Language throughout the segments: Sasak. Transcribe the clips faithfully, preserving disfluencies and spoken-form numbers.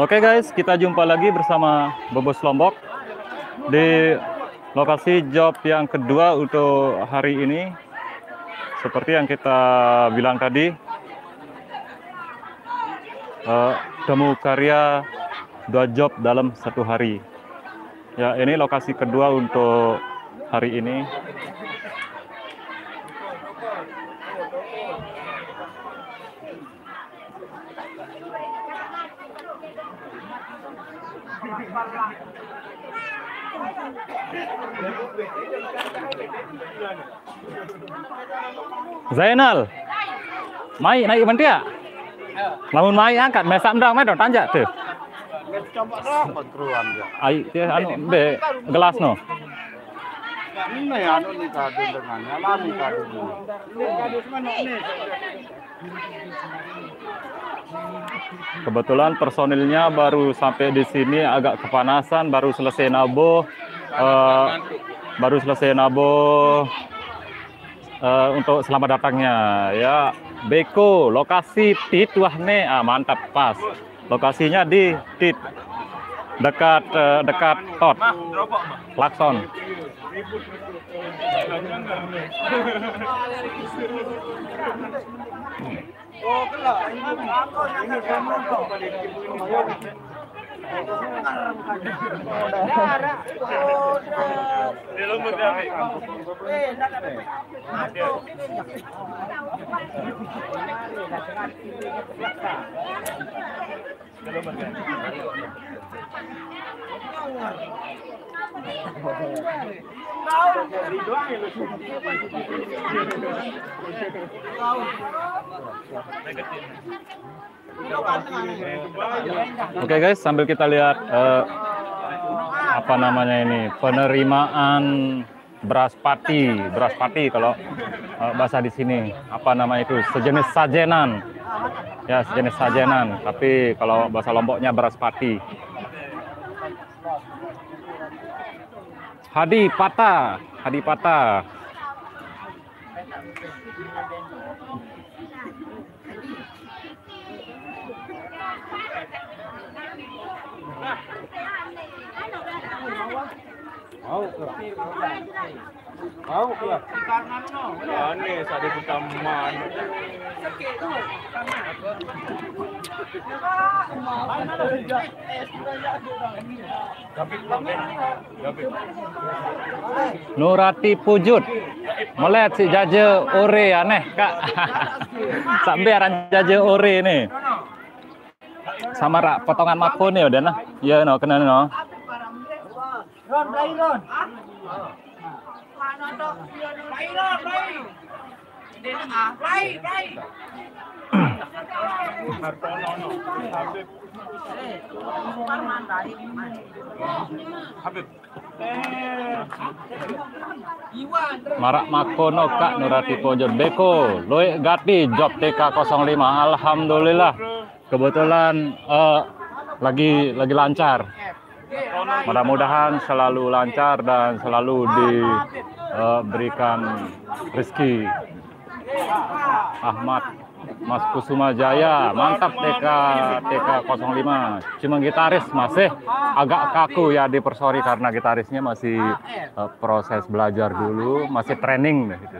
Oke guys, kita jumpa lagi bersama Bobos Lombok di lokasi job yang kedua untuk hari ini. Seperti yang kita bilang tadi, eh, temu karya dua job dalam satu hari. Ya, ini lokasi kedua untuk hari ini. Zainal, mai naik mantia. Lamun mai angkat, mesam dang mai dong tanjak tuh. Ai, dia anu, be gelas no. Ini anu nih kado dengan, nyala nih kado nih. Kebetulan personilnya baru sampai di sini agak kepanasan, baru selesai nabuh, eh, baru selesai nabuh eh, untuk selamat datangnya ya. Beko, lokasi tit wah ne. Ah, mantap, pas. Lokasinya di tit, dekat, eh, dekat tot, klakson. Oke guys, sambil kita lihat, eh, apa namanya ini, penerimaan beras pati, beras pati kalau, eh, bahasa di sini, apa nama itu, sejenis sajenan. Ya, sejenis sajenan, tapi kalau bahasa Lomboknya beras pati. Hadi patah, hadi patah. Mau ke? Mau ke? Aneh, sadi bukan man. Nurati Pujut. Melet si jaje ore aneh, Kak. Sampai aran jaje ore nih. Sama rak potongan mako nih udah nah. Ya no, kena no. Ron, Ron. Marak makono Kak Nurati Pojot Beko, Loek Gati, job T K kosong lima. Alhamdulillah. Kebetulan, eh, lagi lagi lancar. Mudah-mudahan selalu lancar dan selalu diberikan rezeki. Ahmad Mas Kusuma Jaya, mantap T K, T K kosong lima. Cuma gitaris masih agak kaku ya, dipersori karena gitarisnya masih, eh, proses belajar dulu, masih training deh gitu.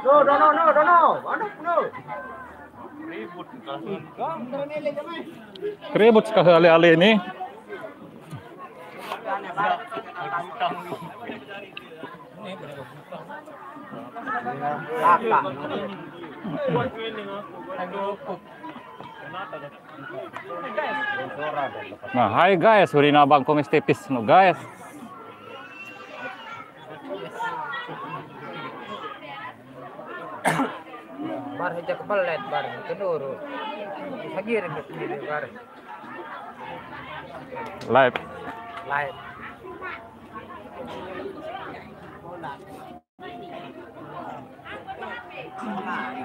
No, no, no, no, no. Anu, no. Keribut sekali-kali ini. Nah, hai guys, urina bang kumis tipis no guys. Bar hijau kebelet, bar kenduru. Sagir gitu, bar. Live. Live.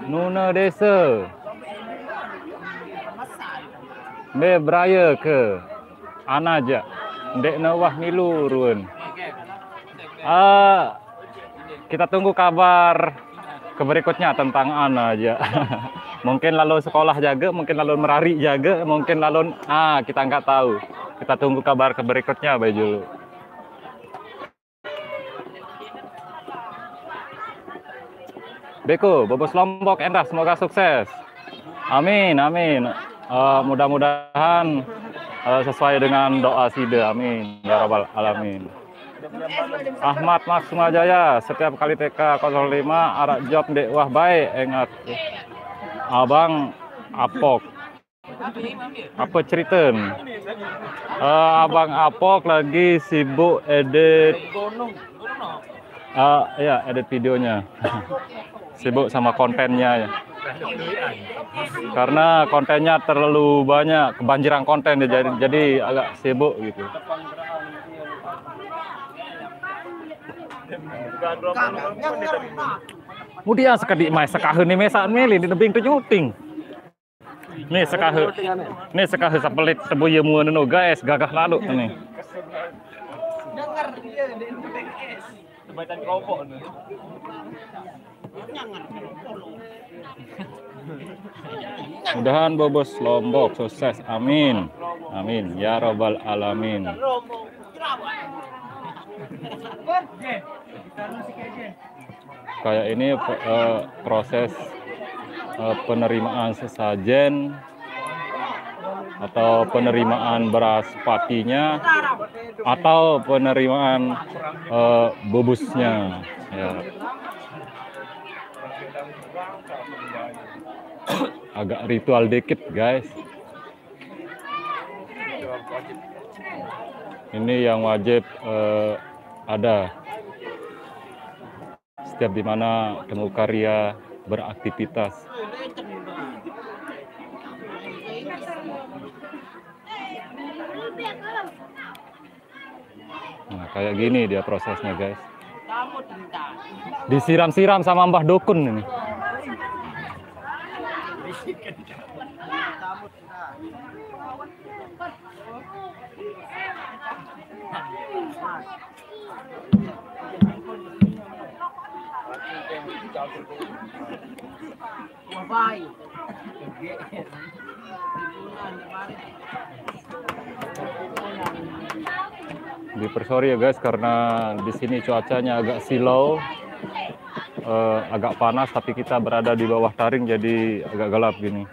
Nuna desa. Be beraya ke ana ja. Ndek na wah milu ruan. Ah, kita tunggu kabar Ke berikutnya tentang Ana aja. Mungkin lalu sekolah jaga, mungkin lalu merari jaga, mungkin lalu, ah, kita nggak tahu. Kita tunggu kabar ke berikutnya, Bayu Julu. Beko, Bobos Lombok, Endah, semoga sukses. Amin, amin. Eh, mudah-mudahan, eh, sesuai dengan doa sida. Amin ya rabbal alamin. Ahmad Maksuma Jaya, setiap kali T K kosong lima arak job dek wah baik, ingat Abang Apok. Apa cerita ni? Eh, Abang Apok lagi sibuk edit, eh, ya, edit videonya. Sibuk sama kontennya ya. Karena kontennya terlalu banyak, kebanjiran konten ya, jadi, jadi agak sibuk gitu. Kemudian sekali mai sekahe ni mesak meli di nebing tu nyuting. Ni sekahe. Ni sekahe sapelit tebu ye mua neno guys, gagah lalu ni. Mudahan Bobos Lombok sukses. Amin. Amin ya robbal alamin. Kayak ini, eh, proses, eh, penerimaan sesajen atau penerimaan beras patinya atau penerimaan, eh, bubusnya, ya. Agak ritual dikit, guys. Ini yang wajib, eh, ada setiap di mana Temu Karya beraktivitas. Nah, kayak gini dia prosesnya, guys. Disiram-siram sama Mbah Dukun ini. Dipersorry ya guys, karena di sini cuacanya agak silau, eh, agak panas, tapi kita berada di bawah taring jadi agak gelap gini.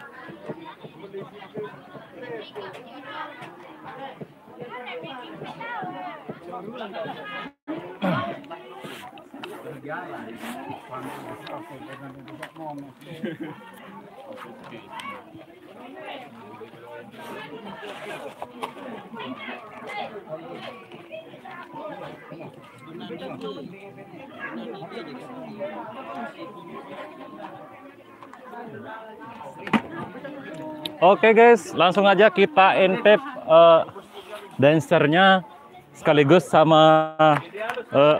Oke guys, langsung aja kita intip, eh, dancernya sekaligus sama, eh,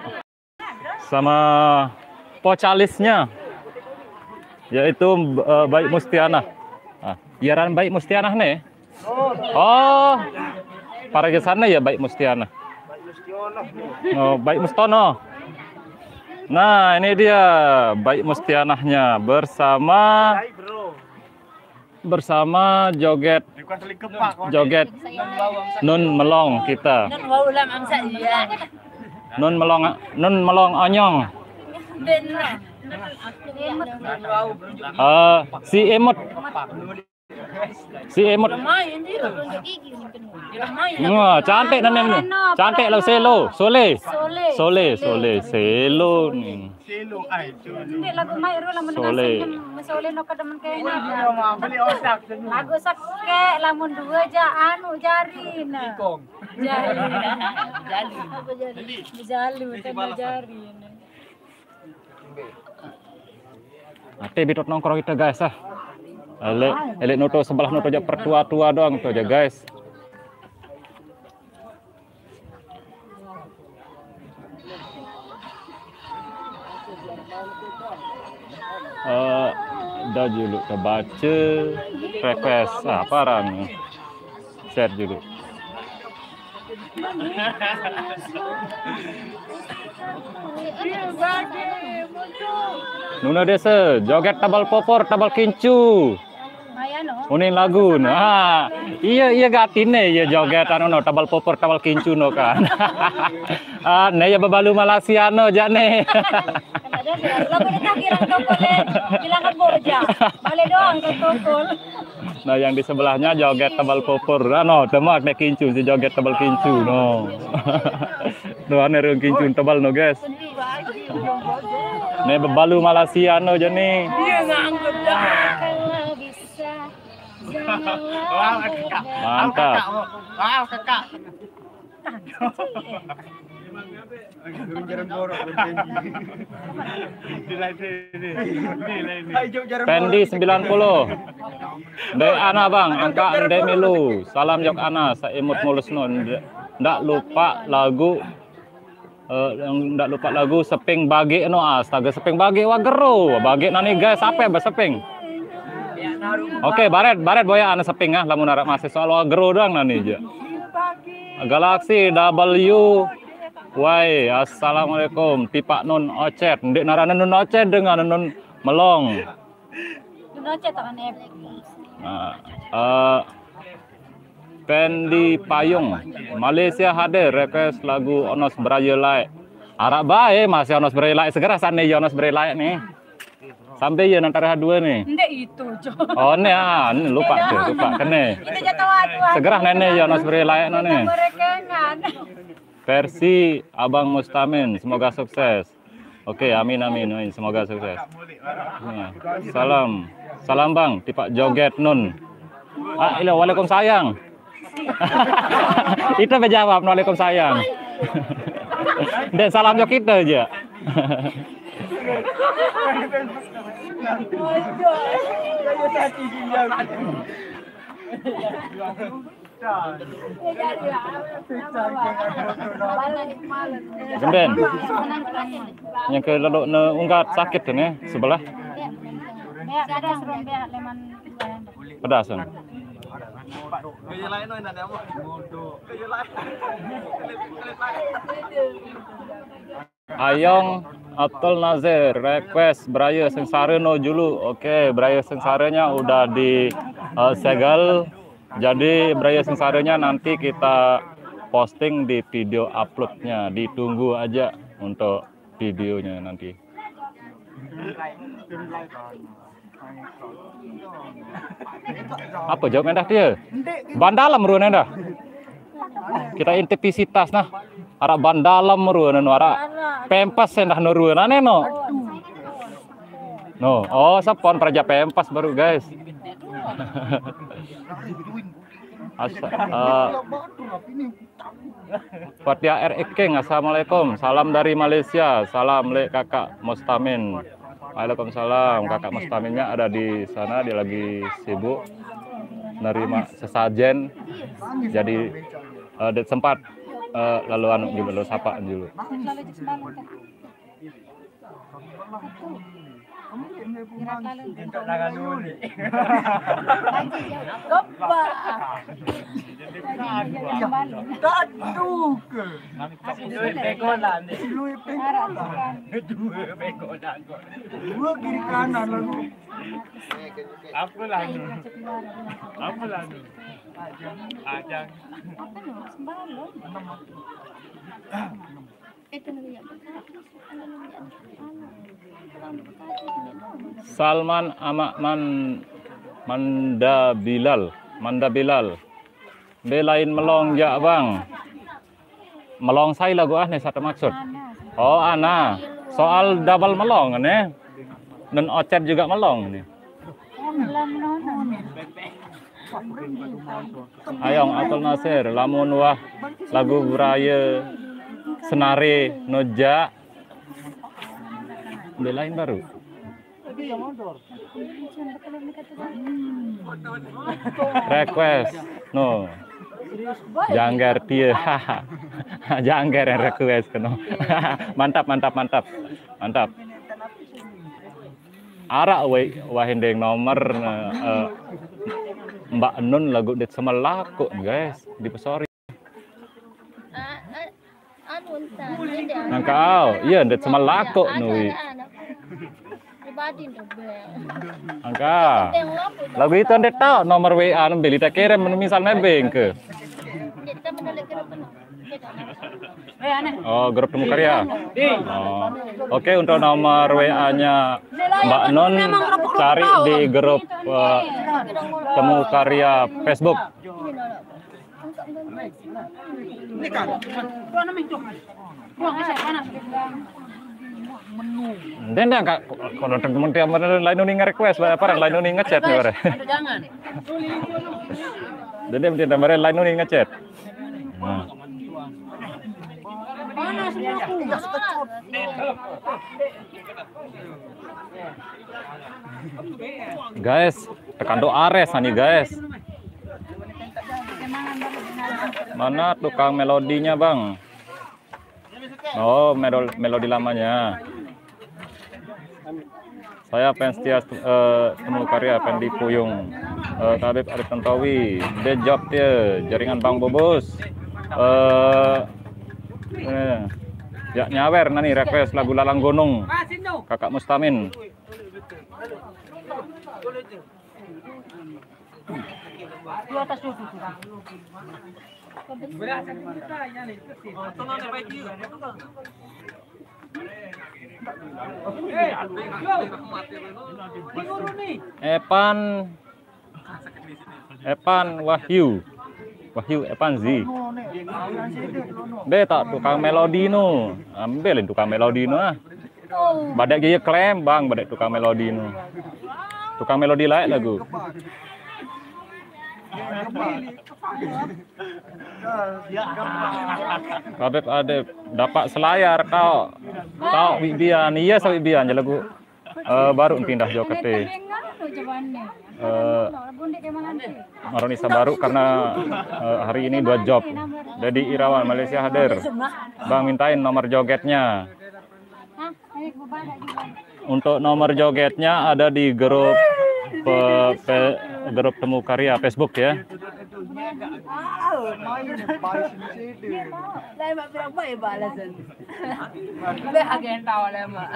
sama vocalisnya, yaitu, eh, Baik Mustiana. Nah, iaran Baik Mustiana nih. Oh, para ke sana ya Baik Mustiana. Oh, Baik Mustono. Nah, ini dia Baik Mustianahnya bersama, bersama joget, joget Nun Melong kita. Nun Melong, Nun Melong Onyong. Eh, si Emut. Si Emut. Wah, cantik namanya. Cantik lah Selo. Sole. Sole, Sole, Selo ni. Selo ai. Lagu mai ru lamun Sole. Sole no kada men kena. Lagu sake lamun dua ja anu jari na. Jari. Jali. Jalu tena jari. Ate bitot nongkrong kita guys ah. Elek, elek noto sebelah noto aja pertua-tua doang tu aja guys. Eh, dah dulu terbaca request apa orang share dulu. Nuna desa, joget tebel popor, tebel kincu. Uning lagu. Nah, iya, iya, gatine, iya, joget anu no, tebel popor, tebel kincu no kan. Ah, ne ya bebalu Malaysia no, jak ne. Lagu ni tak kira tokol, eh. Bilang kan boja. Balik doang ke tokol. Nah, yang di sebelahnya joget tebal popor. Ah, no, demak deh kincu, si joget tebal kincu, no. No, ane rung kincu tebal, no, guys. Ne bebalu Malaysia, no, jani. Iya, nganggur dah. Mantap. Wow, kakak. Pendi sembilan puluh. Dek Ana, Bang, angka ndek milu. Salam jok Ana, saimut mulus no. Ndak, ndak lupa lagu, eh, ndak lupa lagu Seping Bagi no. Astaga, Seping Bagi wa gero. Bagi nani, guys, ape ba Seping? Oke, baret, baret boya ana Seping ah, lamun arep masih soal wa gero doang nani ja. Galaxy W Y, assalamualaikum. Tipak nun ocet. Ndik narana nun ocet dengan nun melong. Nun ocet kan, eh. Nah, eh, Pendi Payung, Malaysia hadir, request lagu Onos Beraye Laek. Arep bae masih Onos Beraye Laek, segera sane ya Onos Beraye Laek nih. Sampai ya nang tarikh dua nih. Ndak itu, Jo. Oh, nih, ah, ini lupa tuh, lupa. Kene. Itu jatuh waktu. Segera nene ya Onos Beraye Laek no nih. Gorengan. Versi Abang Mustamin, semoga sukses. Oke, amin, amin, amin. Semoga sukses. Nah, salam. Salam, Bang. Tipak joget nun. Ah, ilo, waalaikumsalam. Itu bejawab, waalaikumsalam. Dan salam jok kita aja. Jemben. Yang ke lelok ne ungkat sakit tu ni sebelah. Ya, ada serumbiak leman. Pedas kan? Ayong Abdul Nazir request Beraye Sengsara no julu. Oke, Beraye Sengsaranya udah di, eh, segel. Jadi Beraye Sengsaranya nanti kita posting di video uploadnya. Ditunggu aja untuk videonya nanti. Apa jawab endah dia? Ban dalam ruan endah. Kita intip isi tas nah. Arep ban dalam ruan anu, arep pempes endah no ruan ane no. No, oh, sepon peraja pempes baru, guys. Asa, eh, Fatia R X King, assalamualaikum. Salam dari Malaysia. Salam lek kakak Mustamin. Waalaikumsalam. Kakak Mustaminnya ada di sana, dia lagi sibuk nerima sesajen. Jadi, eh, det sempat, eh, lalu anu dulu, lalu sapa dulu. Aduh ke. Silui pegolan. Dua kiri kanan lalu. Apalah nu? Apalah nu? Ajang. Salman Amak Man-, Manda Bilal, Manda Bilal. Be lain melong jak, Bang. Melong sai lagu ah nih satu maksud. Oh, ana. Soal double melong nih. Dan Ocet juga melong nih. Ayong Abdul Nasir, lamun wah lagu Beraye Senare no jak. Be lain baru. Request no. Janggar tie. Janggar yang request keno. Mantap, mantap, mantap. Mantap. Arep wahindeng nomor, eh, Mbak Nun lagu dit semelakuk, guys, di pesori. Nangka au, iya ndet semalako nui. Angka. Lagu itu ndet tau nomor W A nang beli tak kirim, misalnya bengke. Oh, grup Temu Karya. Oh. Oke, untuk nomor W A-nya Mbak Nun cari di grup eh, Temu Karya Facebook. Nde nde kak, kalau temen tiap mana lain uning request, apa lain uning ngechat nih, bare. Jadi dia bare lain uning ngechat. Nah. Guys, tekan do ares nih guys. Mana tukang melodinya, Bang? Oh, melodi lamanya. Saya fans setia eh, Temu Karya, Pendi Puyung, eh, Habib Arif Tantowi, The Job dia, jaringan Bang Bobos. Eh, eh, ya nyawer nani request lagu Lalang Gunung, Kakak Mustamin. Epan, Epan Wahyu. Wahyu Epan Zi. Be tak tukang melodi nu. Ambilin tukang melodi nu ah. Badek gigi klembang, badek tukang melodi nu. Tukang melodi lain lagu. Adep, adep, dapat selayar kau. Kau Wibian, iya sa Wibian je lagu. Eh, baru pindah jo kete. Eh, Maronisa baru karena eh, hari ini dua job. Jadi Irawan Malaysia hadir. Bang mintain nomor jogetnya. Untuk nomor jogetnya ada di grup pe, pe, grup Temu Karya Facebook ya. Lah mak pirang bae balasan. Be agen tau lah mak.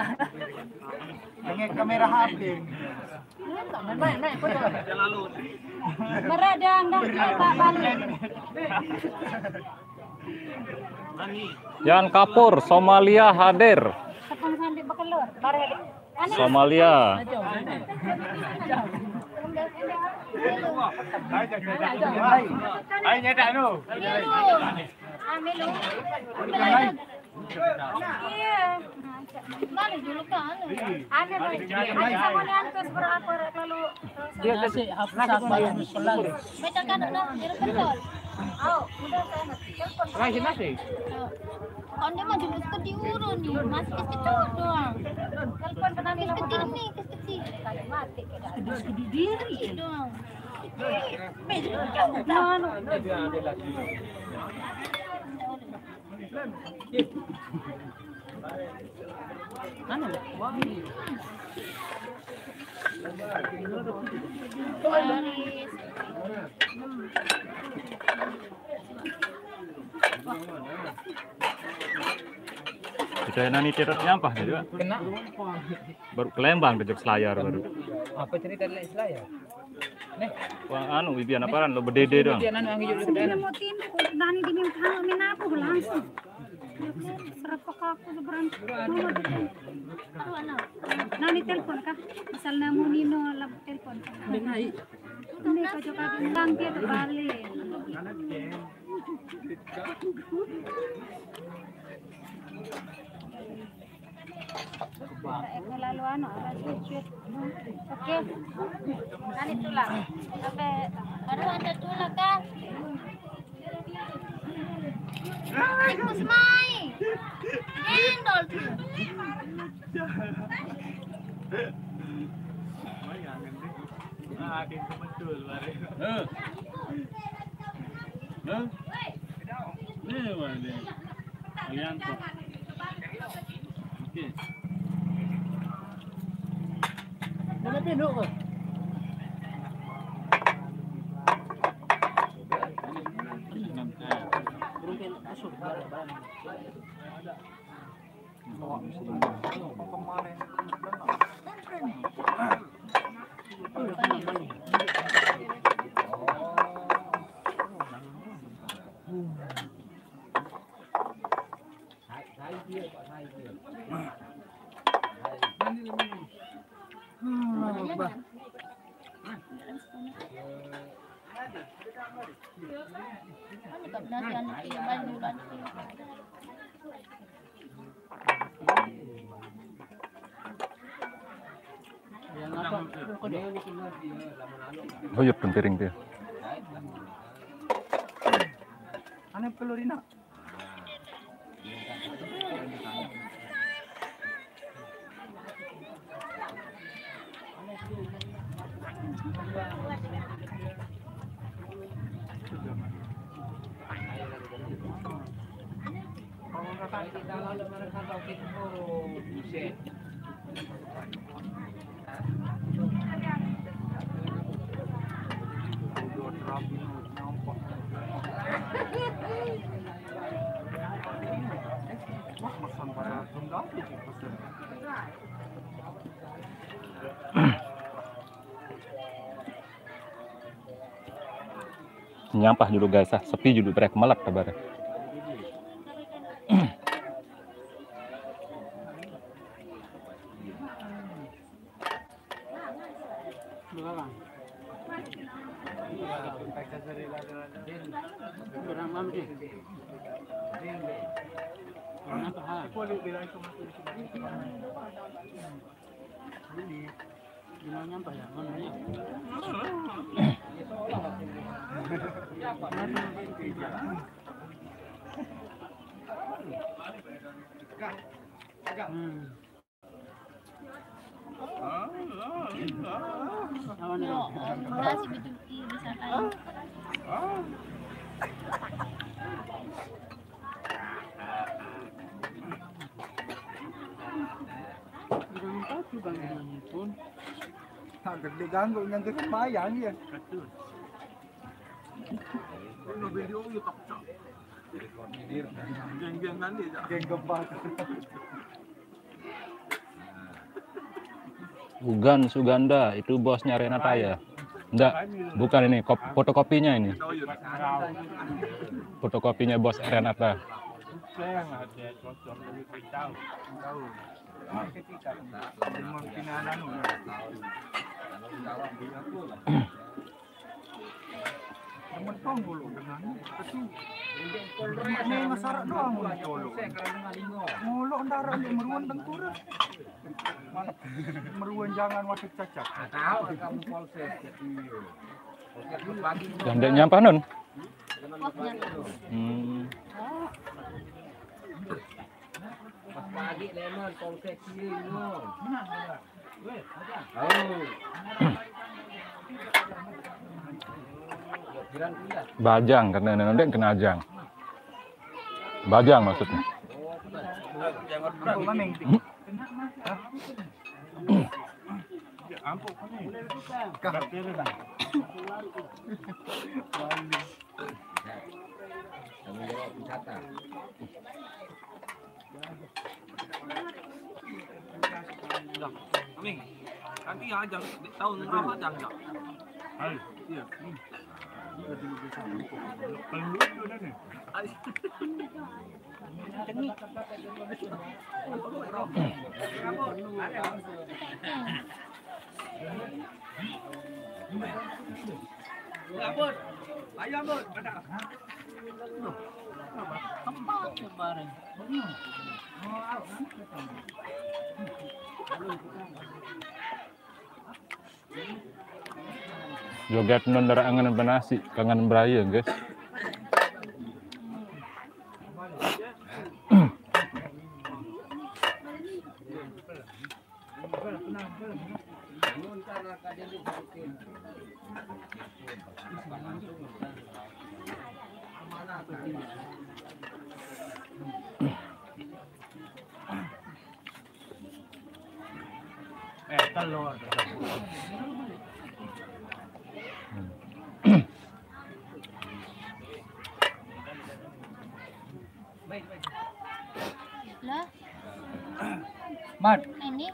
Dengan kamera H P. Main main main kau jangan. Berat dah dah tak balik. Yan Kapur, Somalia hadir. Tepung sampai bekelur. Baru ada. Aneh. Somalia. Ayo nyetak tu. Amilu. Iya. Mana dulu kan? Aneh. Ada sama ni antus berapa lalu. Dia kasi hapus apa yang sekolah. Baca kan no, dia betul. Au, udah sana. Telepon. Masih masih. Au. Kau dia mah jurus ke diurun ni, masih kecil doang. Telepon pernah minum. Kecil ni, kecil. Mati. Kecil diri doang. Mana? Kita nani terot nyampah juga. Kena. Baru kelembang dejok selayar baru. Apa cerita dari Selayar? Nih, Wah anu Wibian apa lo bedede dong. dia nanu angin juga. Mau tindu, Dani dingin tangan, main aku langsung. Serap aku seberang. Nani telepon kah? Misalnya mau Nino lah telepon. Ini kau juga bilang dia terbalik. Lalu anu, apa sih? Oke. Nani tulang. Sampai baru ada tulang kan? Tikus mai. Endol tu. Makin kemetul bareng. Hah? Hah? Ni mana dia? Alianto. Okey. Turun ke kasur. Huyup tuh piring tuh. Ane pelurina. Nyampah dulu guys, ah. Sepi dulu, brek melek kabar. Hmm. Nasi betul di sana. Bilang apa tuh, Bang, namanya pun? Tak gede ganggu yang gede bayang ya. Betul. Ini video ya, Pak. Geng-gengan dia, Cak. Geng gempa. Ugan Suganda, itu bosnya Renata ya? Ndak, bukan ini, kop-, fotokopinya ini. Fotokopinya bos Renata. Mentong dulu dengan itu. Ini masarak doang mentolo. Ngolok ndarah di meruan tengkurap. Meruan jangan masuk cacak. Tahu kamu polsek. Yang ndak nyampah, Nun? Hmm. Pas pagi lemon polsek sini, Nun. Bajang, karena nanti kena ajang. Bajang maksudnya. Dah, Aming. Nanti aja, tahu nama aja, enggak? Hai, iya. Hmm. Perlu itu dah ni. Hai. Joget nondara angen benasi, kangen beraya, guys. Eh, telur. Lah. Mat. Ini.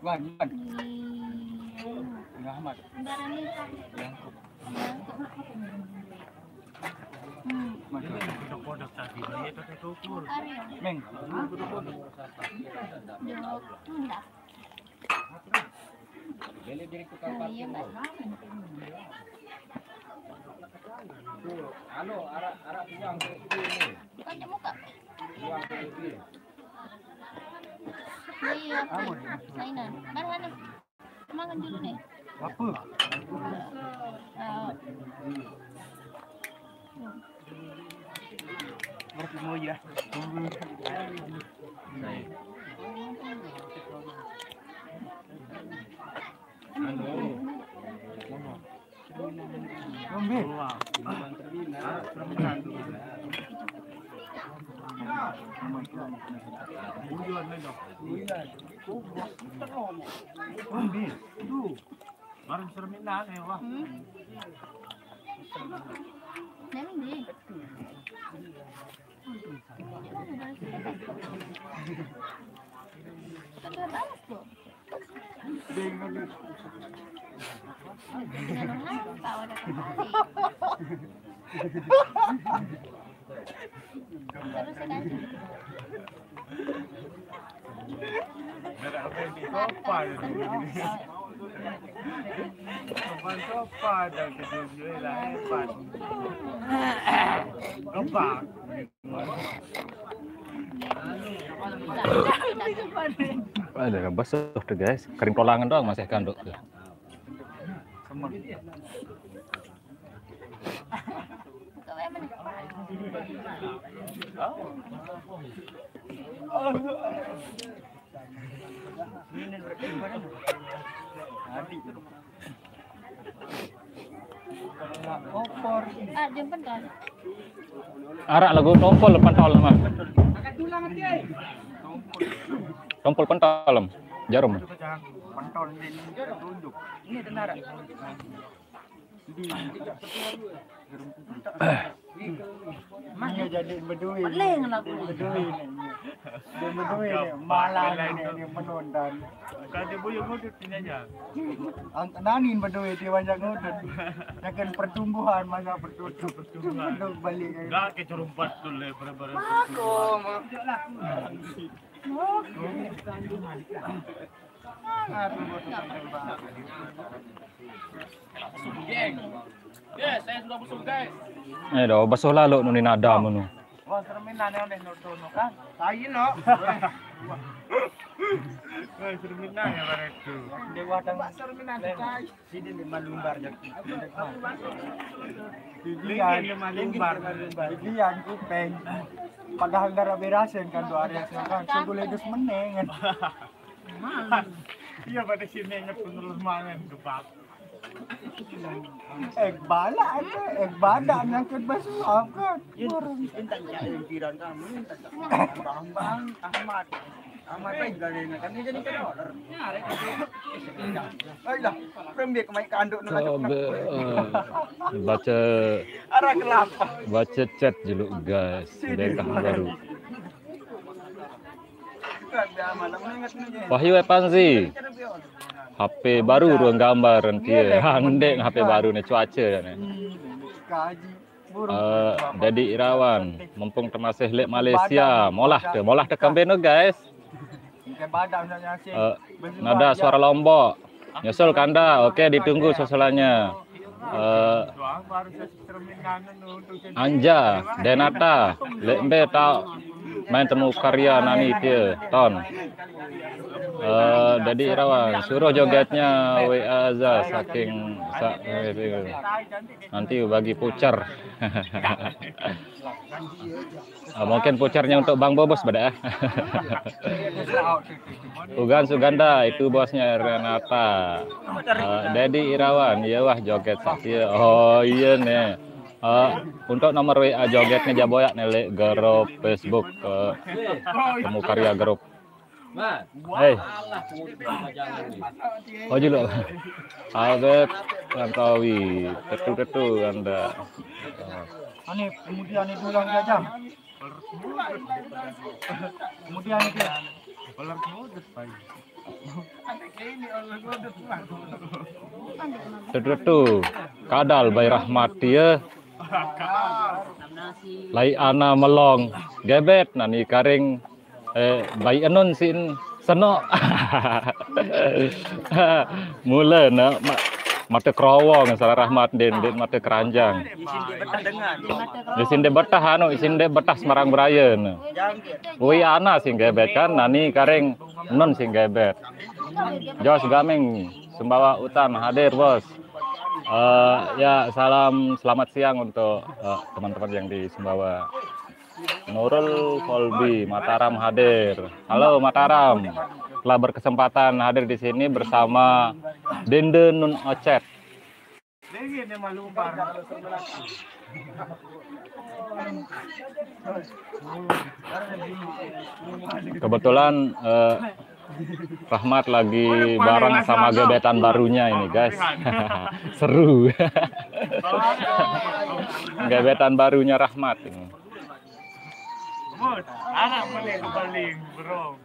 Wan, Wan. Ya, Ahmad. Meng. Beli diri tukang parkir. Anu, arah arah pulang ke sini. Bukan muka. Pulang ke sini. Iya, mainan. Mana? Makan dulu nih. Apa? Harus mau ya. Ngombe. Ngombe. Tuh. Bareng serminan ya, wah. Memang di. Kan udah balas tuh. Jangan lupa udah kembali. Terus ya kan. Sopan. Sopan, sopan, dan kejujuran lah, hebat. Kebak. Ada basuh tuh guys, kering tolangan doang masih kanduk tuh. Ah, jam pentol. Arak lagu tompol pentol mah. Tompol pentol, Em. Jarum. Pentol ini tunjuk. Ini tenara. Mah ya jadi berdua. Pening lagu ini. Berdua ini. Dia berdua ini malah ini, ini menonton. Kalau dia buyur ngudut ini aja. Nanin berdua dia banyak ngudut. Jangan pertumbuhan masa pertumbuhan. Pertumbuhan balik. Enggak kecurumpat tuh le bener-bener. Eh, dah basuh lalu nuni nada menu. Wah, cerminan yang udah nonton kan. Lain no. Cerminan ya barang itu. Dewa dan cerminan kai. Sini di malumbar jadi. Bibian, malumbar. Bibian kupeng. Padahal darah berasen kan dua hari kan. Sugul hidup meneng. Iya pada sini ingat penerus mangan kebab. Eh bala aja, eh bada nyangkut basuh kan. Minta yang pikiran kamu, minta bang bang Ahmad. Ahmad baik gak ada yang kan dia jadi ke dolar. Ayolah, rembek kemai kanduk nak. Coba eh, baca Arah kelapa. Baca chat dulu guys. Bengkah baru. Kan dia malam ingat ni. Wahyu Epanzi. H P baru ruang gambar nanti. Handek H P baru ni cuaca ni. Kaji. Uh, Dedi Irawan, mumpung termasih lek Malaysia, molah ke, molah ke kambing tu guys. Uh, nada suara Lombok. Nyusul kanda, okey ditunggu susulannya. Uh, Anja, Denata, lek mbe tau main temu karya nani tia, ton. Uh, Dedi Irawan, suruh jogetnya W A Azhar saking sa, nanti bagi voucher. Ah, mungkin vouchernya untuk Bang Bobos pada eh. Ugan Suganda itu bosnya Renata. Uh, Dedi Irawan, ya wah joget saja. Oh iya nih. Uh, untuk nomor W A jogetnya Jaboyak nih lek grup Facebook uh, Temu Karya Grup. Hei. Oh julu. Abet Rangkawi, tetu-tetu anda. Ani kemudian itu yang jajang. Kemudian itu, ular modus, Pak. Tuh, tuh, tuh. Kadal bai Rahmat ya. Lai ana melong gebet nani karing, eh, bai enun sin seno. Mula na ma-, mata kerowong salah Rahmat din, din mata keranjang. Isin dia betah anu, isin dia betah Semarang Beraya na. Ui ana sing gebet kan, nani karing nun sing gebet. Jos Gaming, Sumbawa Utan hadir, Bos. Eh, ya, salam selamat siang untuk, eh, teman-teman yang di Sumbawa. Nurul Kolbi, Mataram hadir. Halo, Mataram. Telah berkesempatan hadir di sini bersama Dende Nun Ocet. Kebetulan, eh, Rahmat lagi bareng sama gebetan barunya ini, guys. Seru. Gebetan barunya Rahmat ini. Anak paling, paling, bro.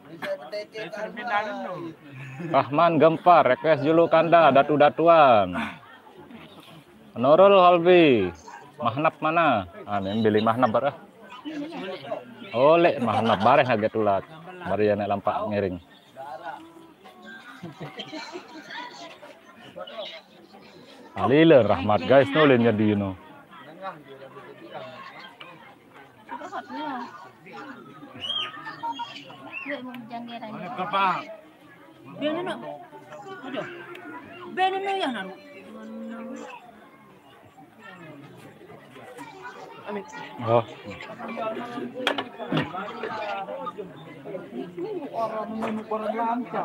Rahman Gempar, request dulu kanda, datu-datuan. Nurul Holbi, Mahnap mana? Ah, ini beli Mahnap berah. Oleh Mahnap bareh agak tulat. Baru ya nak lampak ngiring. Alila Rahmat, guys, nulin jadi, you know. Beno no. Aduh. Beno no ya naru. Oh. Orang menunjuk orang lancar.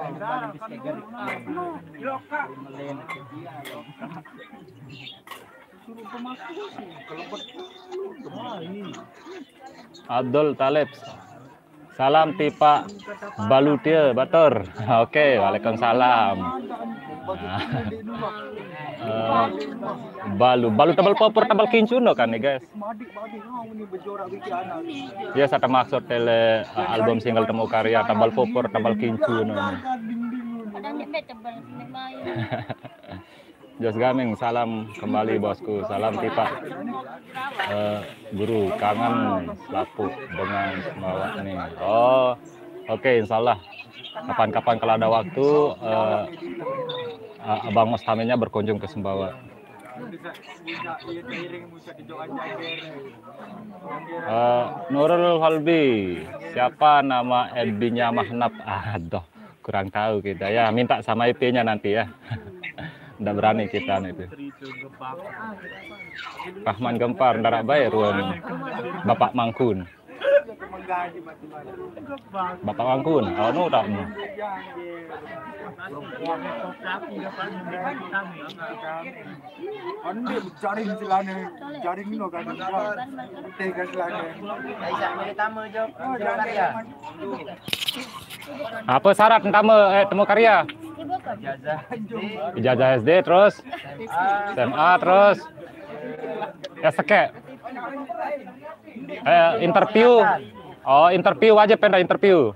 Suruh pemasukan sih, kalau betul kemari. Abdul Taleb. Salam tipa balutia batur. Oke, waalaikumsalam. Nah. Eh, balu, balu tambal popor, tambal kincu no kan nih, guys. Ya, saya maksud tele, eh, album single Temu Karya, tambal popor, tambal kincu no. Kadang dia tebal, dia main. Jos Gaming, salam kembali, bosku. Salam tipa, eh, guru, kangen selaku dengan Sumbawa nih. Oh, oke, insya Allah. Kapan-kapan kalau ada waktu, eh, eh, Abang Mustamina berkunjung ke Sumbawa. Eh, Nurul Holbi, siapa nama F B-nya Mahnap? Aduh, kurang tahu kita ya. Minta sama I P-nya nanti ya. Ndak berani kita nih itu. Rahman Gempar, ndarak bae ruang Bapak Mangkun. Bapak Mangkun, anu tak mu? Anu dia jaring celana, jaring no kan, tega celana. Apa syarat entama, eh, Temu Karya? Ijazah S D, terus S M A, terus ya seke. Eh, interview. Oh, interview aja, penda interview.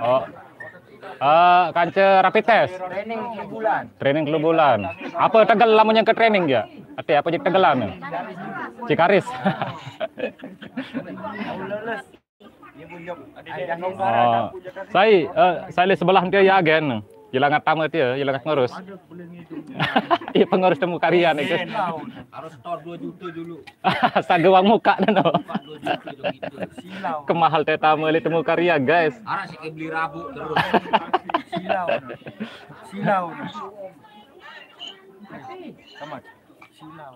Oh. Eh, kance rapid test. Training telu bulan. Training telu bulan. Apa tegel lamun yang ke training ya? Ati apa jadi tegelan? Cikaris. Oh. Saya, eh, saya di sebelah dia ya, agen. Jilangat tamu dia, jilangat ngurus. Iya, pengurus Temu Karya nih, guys. Harus tor dua juta dulu. Astaga, uang muka nih, no. Dua juta dulu gitu. Silau. Kemahal teh tamu li Temu Karya, guys. Anak sih beli rabu terus. Silau. Silau. Tamat. Silau.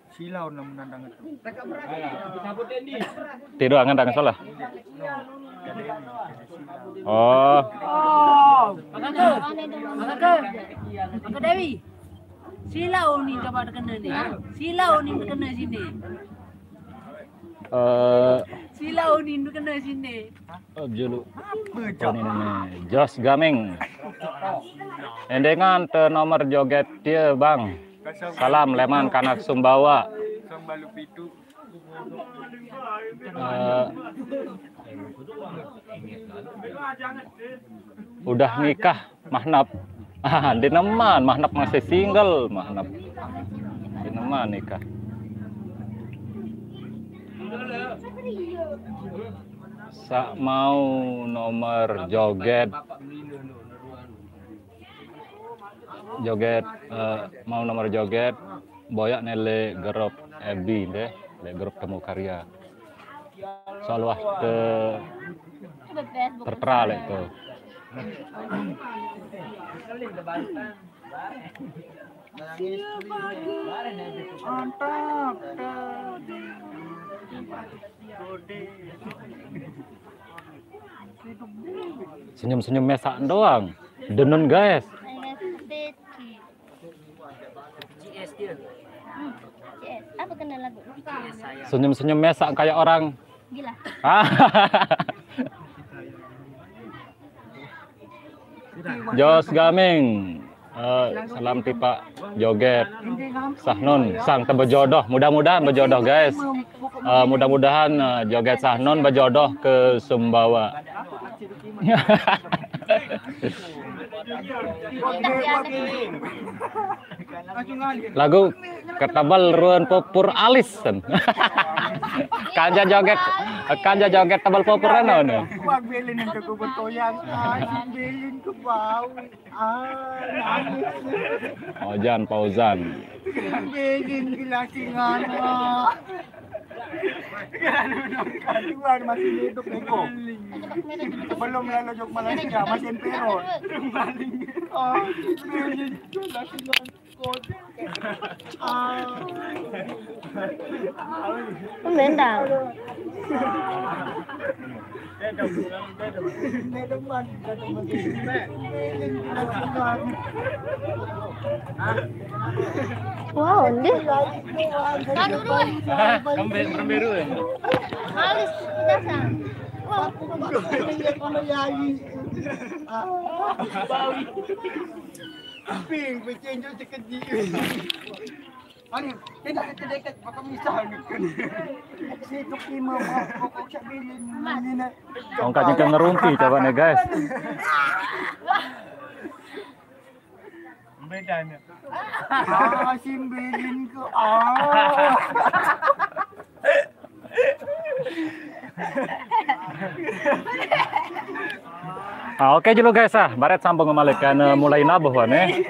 Silau na menandang itu. Tidur angan tangan salah. Oh. Maka ke, maka ke, maka Dewi. Silau ni coba kena ni. Silau ni kena sini. Eh, Silau ni kena sini. Oh, julu. Apa, Cok? Ini nih, Jos Gaming. Endengan te nomor joget dia, Bang. Salam leman kanak Sumbawa. Kosong balu pitu. Eh, udah nikah, Mahnap? Ah, di neman, Mahnap masih single, Mahnap. Di neman nikah. Sak mau nomor joget, joget, eh, mau nomor joget, boyak ne le grup Ebi deh, le grup Temu Karya. Soal wah ke tertera lek tu. Mantap. Senyum-senyum mesak doang. Denun, guys. Saya suka Becky. G S dia. Hmm, G S. Apa kena lagu? G S saya. Senyum-senyum mesak kayak orang gila. Jos Gaming. Eh, salam tipak joget Sahnun, sang tebejodoh. Mudah-mudahan bejodoh, guys. Eh, mudah-mudahan, eh, joget Sahnun bejodoh ke Sumbawa. Lagu ketebel ruen pupur alis. Kanja joget, kanja joget tebel pupur anu, anu. Wah, bilin yang ke kubur toyang, ah, si bilin ke bau. Ah, nangis. Ojan Fauzan. Bilin ke laki ngana. Tuhan masih hidup, Eko. Sebelum lalu jok Malaysia, masih emperor. Oh, bilin ke laki ngana. Tumben dah. Wow, ndih. Hah? Kembe-, beremberu ya? Alis, biasa. Wow. Ping, pecinju sekejip. Aduh, tidak dekat-dekat, bakal misah ni. Situ kima, pokok cak bilin ni nak. Ongkatnya ke ngerumpi, coba nih, guys. Bedanya. Ah, simbilin ke. Ah. Ah, oke dulu, guys, ah. Baret sambung kembali kan, eh, mulai nabuh wan, eh.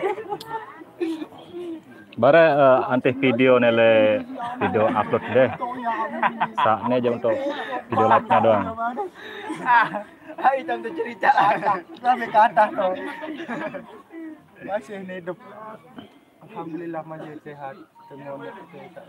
Bare, eh, antih video ne le video upload deh. Saat ne aja untuk video live-nya doang. Ah, hitam tu cerita. Sampai ke atas tu. Masih hidup. Alhamdulillah masih sehat. Semua sehat.